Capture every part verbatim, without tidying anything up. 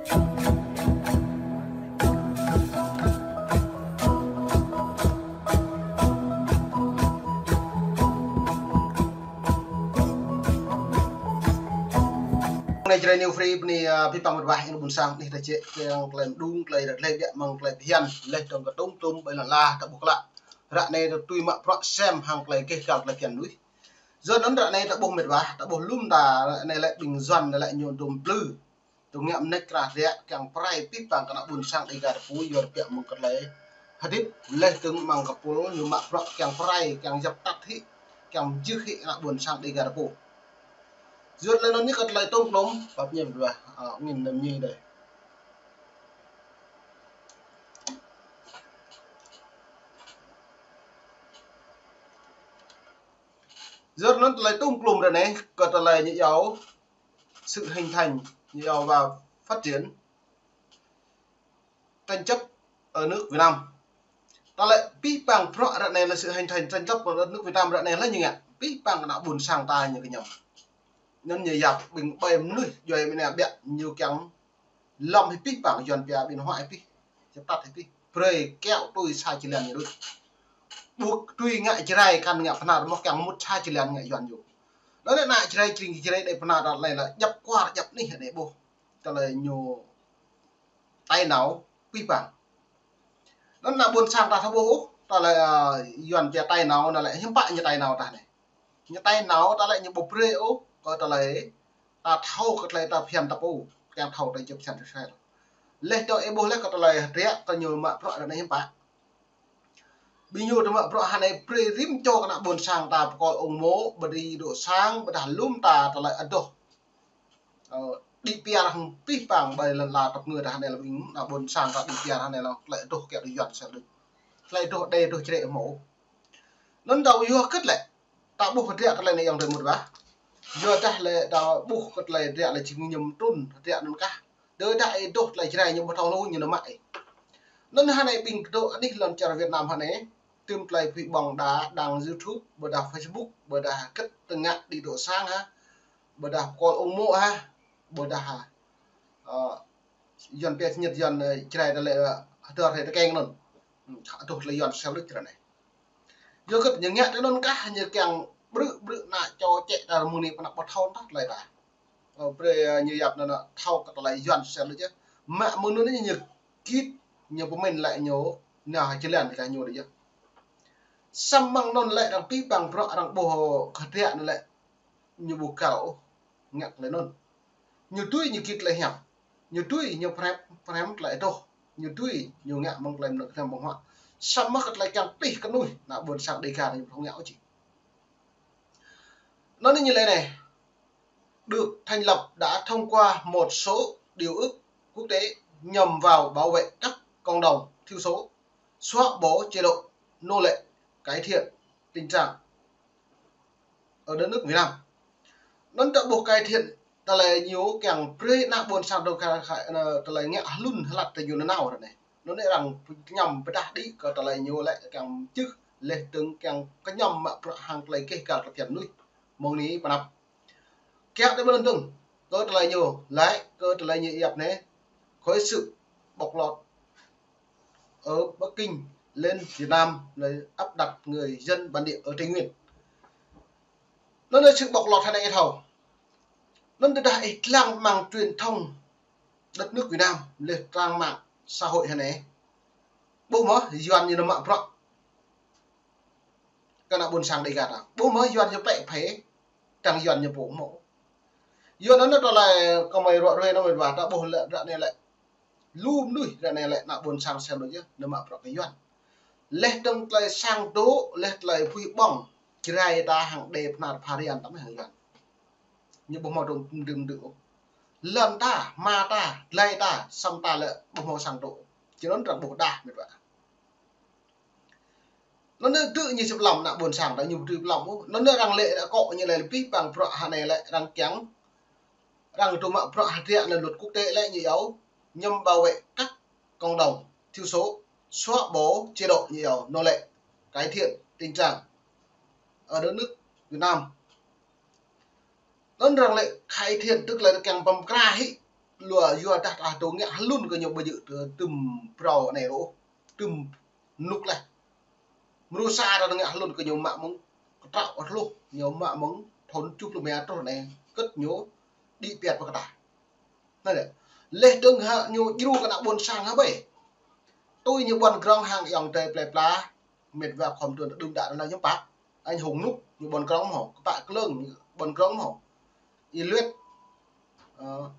Anai Jrai New Free bơni, ơ, pơpă mơ̆t wa ƀing ƀôn sang anai ta čĕ, kiăng tơlơi mơđung, tơlơi rơđah, tơlơi biă mă, tơlơi phiăn, laih dơ̆ng kơ tơm tơm ƀơi lŏn ala ta ƀuh klă. Ră anai ta tui mă bruă sem hăng tơlơi gêh gal tơlơi phiăn mơnuih. Yua anŭn ră anai ta ƀuh mơ̆t wa, ta ƀuh lŏm ta ră anai lĕ ƀing Yuan lĕ ñu dŏm plư. Tơ̆ng ngă mơneč krah rĕ kiăng pơrai pih pang kơ ană ƀôn sang Dêga ta pô, yua biă mơ̆ng kơ tơlơi hơdip laih dơ̆ng mơ̆ng kơ pul ñu mă bruă kiăng pơrai, kiăng djăp tăt hĭ, kiăng jưh hĭ ană ƀôn sang Dêga ta pô. Yua tơlơi anŭn ñu kơ tơlơi tơ̆ng klŏm, pap ñe mơ̆t wa, ơ, ngĭn nem ñi dêh. Yua anŭn tơlơi tơ̆ng klŏm ră anai kơ tơlơi ñu iâu sự hình thành, ñu iâu và phát triển tranh chấp ở nước Việt Nam. Tơlơi pih pang bruă ră anai lĕ sự hình thành tranh chấp ở nước Việt Nam ră anai lĕ ñu ngă. Pih pang kơ ană ƀôn sang ta ñu kơñăm. Anŭn ñu yap ƀing ƀai mơnuih djuai mơnă biă ñu kiăng lŏm hĭ pih pang Yuan pia ƀing huă hĭ pih. Čơtăt hĭ pih. Brơi kiaŏ tui sa čơlan ñu đôč. Ƀu tui ngă Jrai kăn ngă Bơhnar mơ̆ kiăng mŭt sa čơlan ngă Yuan ñu. Anŭn lĕ ană Jrai čring Jrai đe Bơhnar lĕ lĕ djăp kuar djăp anih đe ƀuh. Tơlơi ñu tai nao pih pang. Anŭn ană ƀôn sang ta thâo ƀuh, tơlơi, ơ, Yuan pia tai nao, anŭn lĕ hiư̆m pă ñu tai nao ta anai. Ñu tai nao ta lĕ ñu ƀu brơi ôh, kơ tơlơi ta thâo kơ tơlơi ta phiăn ta pô, kiăng thâo tơlơi djŏp phiăn tơlơi sai. Laih dơ̆ng ih ƀuh laih kơ tơlơi hơdră kơ ñu mă bruă ră anai hiư̆m pă. Ƀing ñu ta mă bruă hơnai brơi rĭm čô kơ ană ƀôn sang ta pơkŏl ung mô̆, ƀơi đĭ dŏ sang, ƀôdah lŏm ta tơlơi adoh. Ơ, đĭ piar hăng pih pang ƀơi lŏn ala tơpơngư ta hơnai lĕ ƀing ană ƀôn sang ta đĭ piar hơnai lĕ tơlơi adoh kiaŏ tui Yuan sel đôč. Tơlơi adoh đe adoh črĕ hmâo. Anŭn dŏ yua hơget lĕ. Ta ƀuh hơdră tơlơi anai yŏng tơlơi mŭt wa. Yua dah lĕ ta ƀuh kơ tơlơi hơdră lĕ jing ñăm trŭn hơdră anŭn kah. Tơdah ih adoh tơlơi Jrai ñu ƀu thâo lu ñu nao mă ih. Anŭn hơnai ƀing kơdŏ anih lŏn čar Việt Nam hơnai. Tơm tơlơi phi ƀơ̆ng đa đăng YouTube, ƀôdah Facebook, ƀôdah hơget tơngă đĭ dŏ sang hă. Ƀôdah pơkŏl ung mô̆ hă. Ƀôdah hă. Ơ, Yuan pia sơñet Yuan, ơ, Jrai tơlơi, ơ, hơdơr hĕ tơkeng anŭn. Ơ, adoh tơlơi Yuan sel đôč ră anai. Yua hơget ñu ngă tui anŭn kah ñu kiăng brư̆ brư̆ ană čô čĕ ta mơ̆ng anai pơ anăp ƀu thâo tah tơlơi ta. Ơ, brơi, ơ, ñu yap anŭn thâo kơ tơlơi Yuan sel đôč yơh. Mă mơ̆ng anŭn ñu git ñu pơmĭn lĕ ñu nao hơjơlan kơ ñu đôč yơh. Samơ̆ mơ̆ng anŭn lĕ arăng pih pang bruă arăng ƀuh hơdră anŭn lĕ ñu ƀu găl ôh ngă tơlơi anŭn. Ñu tui ñu git tơlơi hiam. Ñu tui ñu pơhrăm, pơhrăm tơlơi adoh. Ñu tui ñu ngă mơ̆ng tơlơi mơnơ̆ng pơhrăm ƀơ̆ng huă. Samơ̆ kơ tơlơi kiăng pih kơnuih ană ƀôn sang Dêga ñu ƀu thâo ngă ôh či. Anŭn ñu lĕ anai. Được thành lập đã thông qua một số điều ước quốc tế nhằm vào bảo vệ các cộng đồng thiểu số, xóa bỏ chế độ nô lệ, cải thiện tình trạng ở đất nước Việt Nam. Anŭn ta ƀuh cải thiện tơlơi ñu kiăng brơi ană ƀôn sang dŏ kơ, kơ, ơ, tơlơi ngă hlŭn hlăt tơ ñu nanao ră anai. Anŭn arăng kơñăm pơdah đĭ kơ tơlơi ñu lĕ kiăng čư̆ laih dơ̆ng kiăng kơñăm mă bruă hăng tơlơi gêh gal tơlơi phiăn mơnuih. Mơ̆ng anai pơ anăp. Kiaŏ tui ƀơi lŏn dơ̆ng, kơ tơlơi ñu, lĕ kơ tơlơi ñu yap anai, khối sự bóc lột ở Bắc Kinh lên Việt Nam là áp đặt người dân bản địa ở Tây Nguyên. Anŭn lĕ sự bóc lột hơnai ih thâo. Anŭn tơdah ih lăng mơ̆ng truyền thông đất nước Việt Nam, laih trang mạng xã hội hơnai. Ƀuh mơ̆ Yuan ñu nao mă bruă kơ ană ƀôn sang Dêga ta. Ƀuh mơ̆ Yuan ñu pĕ phê tăng Yuan ñu pô mơ̆. Yuan anŭn tơlơi kơmơi ruă ruê anŭn mơ̆t wa ta ƀuh lĕ ră anai lĕ. Lu mơnuih ră anai lĕ ană ƀôn sang sem đôč yơh nao mă bruă kơ Yuan. Laih dơ̆ng tơlơi sang dŏ, laih tơlơi phi ƀơ̆ng Jrai ta hăng đe Bơhnar Pha Rian ta mơ̆ hăng Yuan. Ñu ƀu hmâo dơ̆ng mơdưm mơdưm ôh. Lŏn ta, hma ta, glai ta, săm ta lĕ ƀu hmâo sang dŏ. Či anŭn arăng ƀuh đah mơ̆t wa. Anŭn anai tơ̆ ñu sĭp lăm ană ƀôn sang ta ñu ƀu tui lăm ôh. Anŭn anai arăng lĕ akŏ ñu lĕ pih pang bruă hơnai lĕ arăng kiăng. Arăng tŭ mă bruă hơdră anai luật quốc tế lĕ ñu iâu nhằm bảo vệ các cộng đồng thiểu số, xóa bỏ chế độ ñu iâu nô lệ, cải thiện tình trạng ở đất nước Việt Nam. Anŭn arăng lĕ cải thiện tức là kiăng pơkra hĭ Luă yua dah ta dŏ ngă hlŭn kơ ñu ƀu djơ̆ tơ-, tơm phrâo anai rŏ, tơm rơnŭk leh. Mrô sa ta ngă hlŭn kơ ñu mă mơ̆ng, kơtraŏ hluh ñu mă mơ̆ng thŭn tơjuh pluh rơma truh anai, kơ̆t ñu đĭ pioh pơkơtah. Anai lĕ, leh dơ̆ng hă ñu djru kơ ană ƀôn sang hă ƀai. Tui ñu ƀuăn grong hăng ayŏng adơi plơi pla, mĕt wa khŏm tuan đưm đă anŭn hiư̆m pă. Anh Hùng Núp, ñu ƀuăn grong mơ̆, kơ pă Klơng, ñu ƀuăn grong mơ̆. Y Luet, ơ,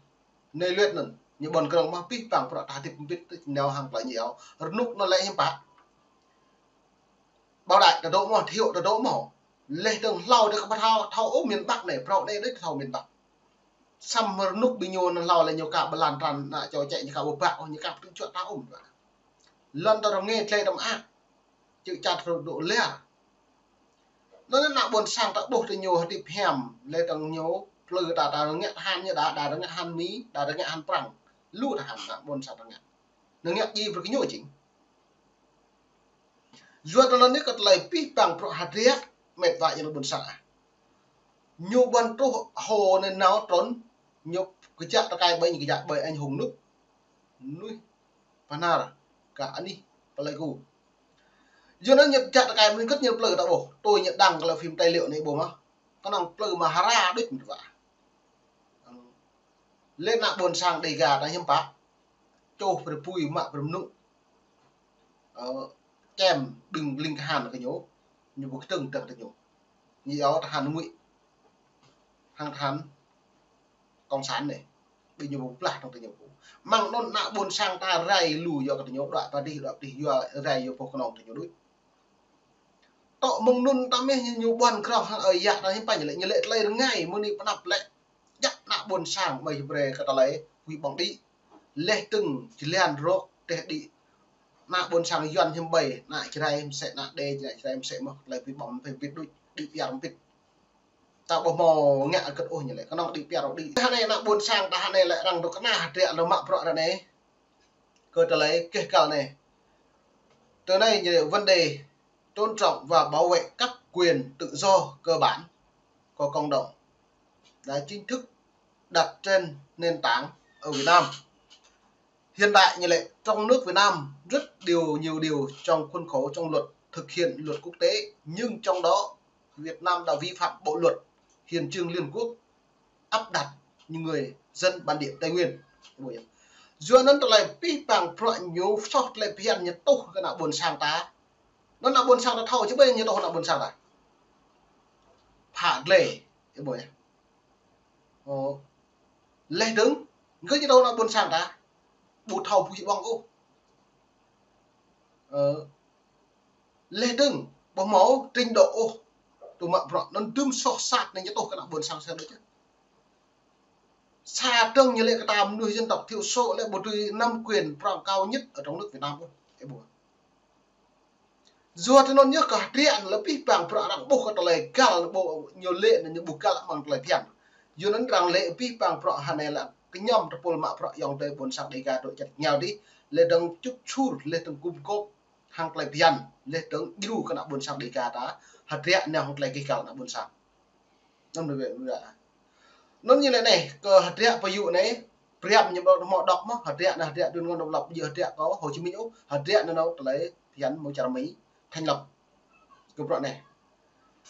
Nê Luet anŭn, ñu ƀuăn grong mơ̆, pih pang bruă ta hơdip mbĭt, nao hăng tơlơi ñu iâu. Rơnŭk anŭn lĕ hiư̆m pă. Bảo Đại ta dŏ mơ̆, Thiệu ta dŏ mơ̆. Leh dơ̆ng hlâo dơ̆ng kơ pơthâo, thâo ôh miền Bắc anai, phrâo anai đôč thâo miền Bắc. Samơ̆ rơnŭk ƀing ñu anŭn hlâo lĕ ñu ka ƀơlan tran, ană čô čĕ ñu ka ƀơbă, ñu ka pơtŭ čuă ta ôh. Lŏn ta rơngai tơlơi ta mơak. Čư̆ čat rơnŭk dŏ ler. Anŭn ană ƀôn sang ta ƀuh tơ ñu hơdip hiam, leh dơ̆ng ñu plư ta, ta ngă tơhan ñu đa, đa ngă tơhan Mi, đa ngă tơhan Prăng. Lu tơhan ană ƀôn sang ta ngă. Anŭn ngă djai brơi kơ ñu jing. Yua tơ anŭn anai kơ tơlơi pih pang bruă hơdră mĕt wa yang ƀôn sang ah. Ñu ƀuăn truh hô anai nao trŭn, ñu kơjăp tơkai ƀai, ñu kơjăp ƀai anh Hùng Núp. Nuih Pơnar kơ anih Pleiku. Yua anŭn ñu kơjăp tơkai ƀai kơ̆t ñu plư ta ƀuh. Tui ñu đăng kơ lĕ phim tài liệu anai ƀuh mơ̆. Kơnơ̆ng plư mơ̆ hơra đôč mĕt wa. Leh ană ƀôn sang Đêga ta hiư̆m pă. Čoh brơi pui mă brơi mơnŭ. Ơ, čem ƀing ling kahan kơ ñu, ñu ƀu kơtơ̆ng dơ̆ng tơ ñu. Ñu iâu tơhan ngụy. Hăng tơhan cộng sản anai. Ƀing ñu ƀu blah dơ̆ng tơ ñu. Mơ̆ng anŭn ană ƀôn sang ta rai lu yua kơ tơ ñu đuaĭ pơ dih, đuaĭ pơ dih yua rai yua pô kơnơ̆ng tơ ñu đôč. Tŏ mơ̆ng anŭn ta mĕh ñu, ñu ƀuăn grong hăng ơi yă ta hiư̆m pă ñu lĕ, ñu lĕ tơlơi rơngai mơ̆ng anai pơ anăp lĕ. Djăp ană ƀôn sang mơi brơi kơ tơlơi pui ƀơ̆ng đĭ. Leh dơ̆ng jơlan rŏk teh đĭ. Ană ƀôn sang Yuan hiư̆m ƀai, ană Jrai mơsĕ, ană Đê, ană Jrai mơsĕ mơ̆ tơlơi pui ƀơ̆ng mơ̆ pơbĭt đôč, đĭ pioh pơbĭt. Ta ƀuh mơ̆ ngă kơ̆t ôh ñu lĕ, kơnơ̆ng đĭ pioh đĭ. Hơnai ană ƀôn sang ta hơnai lĕ arăng dŏ kơna hơdră lĕ mă bruă ră anai. Kơ tơlơi keh kăl anai. Tơ anai ñu lĕ vấn đề tôn trọng và bảo vệ các quyền tự do cơ bản của cộng đồng đã chính thức đặt trên nền tảng ở Việt Nam. Hiện tại như lệ trong nước Việt Nam rất điều, nhiều điều trong khuôn khổ trong luật thực hiện luật quốc tế, nhưng trong đó Việt Nam đã vi phạm bộ luật, hiến chương Liên Quốc áp đặt những người dân bản địa Tây Nguyên. Yua anŭn tơlơi pih pang bruă ñu soh tơlơi phiăn ñu tuh kơ ană ƀôn sang ta. Anŭn ană ƀôn sang ta thâo či ƀai ñu tuh ană ƀôn sang ta. Phă glai, ih ƀuh yơh. Ơ. Leh dơ̆ng, gơ̆ ñu tuh ană ƀôn sang ta. Ƀu thâo pui ƀơ̆ng ôh. Ơ. Leh dơ̆ng, ƀu hmâo trình độ ôh. Tŭ mă bruă anŭn dŭm soh sat anai ñu tuh kơ ană ƀôn sang sa đôč. Sa dơ̆ng ñu lĕ kơ ta mơnuih dân tộc thiểu số lĕ ƀu dưi nắm quyền prong cao nhất ở trong nước Việt Nam ôh. Ih ƀuh. Yua tơ anŭn yơh kơ hơdră anŭn lĕ pih pang bruă arăng ƀuh kơ tơlơi găl ƀu ñu lĕ anŭn ñu ƀu găl mơ̆ng tơlơi phiăn. Yua anŭn arăng lĕ pih pang bruă hơnai lĕ kơ ñăm tơpul mă bruă ayŏng adơi ƀôn sang Đêga dŏ čăt ñao dih, leh dơ̆ng čŭk čur, leh dơ̆ng gum gôp hăng tơlơi phiăn, leh dơ̆ng djru kơ ană ƀôn sang Đêga ta, hơdră anai hăng tơlơi keh kăl ană ƀôn sang. Anŭn lĕ wĕ wĕ. Anŭn ñu lĕ anai, kơ hơdră pơyŭ anai, priăm ñu ƀu hmâo đŏk mơ̆, hơdră anai hơdră tuyên ngôn độc lập, ƀu djơ̆ hơdră kơ Hồ Chí Minh ôh, hơdră anŭn anŭn tơlơi phiăn mơ̆ng čar Mi thành lập. Kơ bruă anai.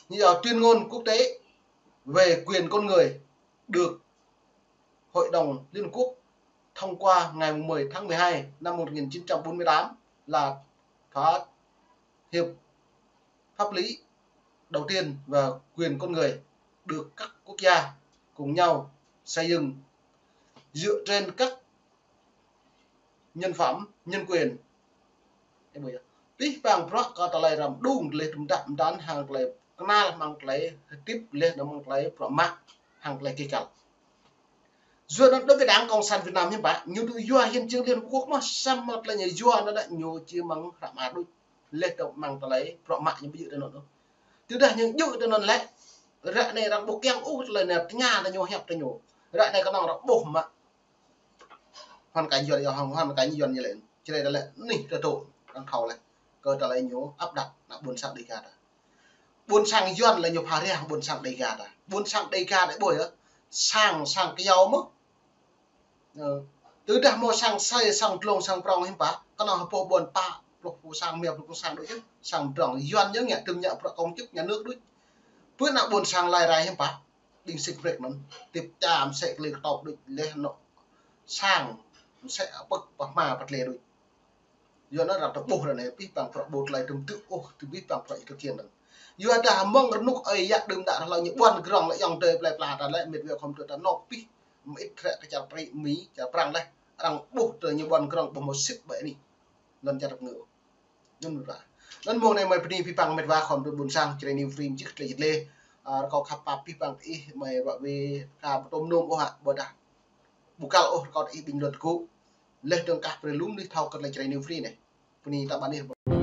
Ñu yua tuyên ngôn quốc tế về quyền con người được Hội đồng Liên Quốc thông qua ngày mười tháng mười hai năm một nghìn chín trăm bốn mươi tám là thỏa hiệp pháp lý đầu tiên và quyền con người được các quốc gia cùng nhau xây dựng dựa trên các nhân phẩm, nhân quyền. Pih pang bruă kơ tơlơi răm đung, tơlơi tŭm dăp mơdăn hăng tơlơi kơnăl, hăng tơlơi hơdip, leh dơ̆ng hăng tơlơi bruă mă, hăng tơlơi keh kăl. Yua anŭn đối với Đảng Cộng sản Việt Nam hiư̆m pă, ñu dŏ yua hiến chương Liên Hợp Quốc mơ̆, samơ̆ tơlơi ñu yua anŭn lĕ ñu či mơ̆ng hră mơar đôč. Leh dơ̆ng mơ̆ng tơlơi bruă mă ñu ƀu djơ̆ tơ anŭn ôh. Tơdah ñu djơ̆ tơ anŭn lĕ, ră anai arăng ƀu kiăng ôh tơlơi anai tơña tơ ñu, hiăp tơ ñu. Ră anai kơnơ̆ng arăng ƀuh mă. Hoàn cảnh Yuan yơh, hoàn cảnh Yuan ñu lĕ. Či lĕ tơlơi anih tơtŭ arăng thâo lĕ. Kơ tơlơi ñu áp đặt ană ƀôn sang Đêga ta. Ƀôn sang Yuan lĕ ñu pha reh ƀôn sang Đêga ta. Ƀôn sang Đêga ta ƀuh yơh. Sang, sang kơyâo mơ̆. Ơ, tơdah hmâo sang sai, sang dlông, sang prong hiư̆m pă, kơnơ̆ng hơpă ƀôn pă pluh pô sang, rơma pluh pô sang đôč, sang drŏng. Yuan ñu ngă tơm ngă bruă công chức nhà nước đôč. Bơ ană ƀôn sang lai rai hiư̆m pă, ƀing sĭt brek anŭn, tip čam sĕ kli kơtop đôč, leh anŭn sang sĕ pơ̆k pơhma pơtlĕ đôč. Yua anŭn arăng tơƀuh ră anai, pih pang prăk ƀu tơlơi tơm tư̆ ôh, tơm pih pang prăk ikơ kiên anŭn. Yua dah mơ̆ng rơnŭk ơi yă đưm đă rơlơi ñu ƀuăn grong lĕ ayŏng adơi plei pla ta lĕ, mĕt wa khom tui ta nŏk pih, mơit hrĕ kơ čar Prĭ Mi, čar Prăng leh, arăng ƀuh tơ ñu ƀuăn grong ƀu hmâo sĭt ƀơi anih. Anŭn čar tơpơngơ̆. Anŭn mơ̆n wa. Anŭn mơ̆ng anai mơi bơni pih pang mĕt wa khom tui ƀôn sang, Jrai New Free mơčih tơlơi jơt lĕ. Ơ, rơkâo khăp pap pih pang tơ ih, mơi wa wê ka ƀu tôm nôm ôh hă, ƀôdah ƀu kăl ôh rơkâo tơ ih bình luận tơgŭ. Leh dơ̆ng kah brơi lŏm nih thâo kơ tơlơi Jrai New Free anai. Bơni ta ƀan ih.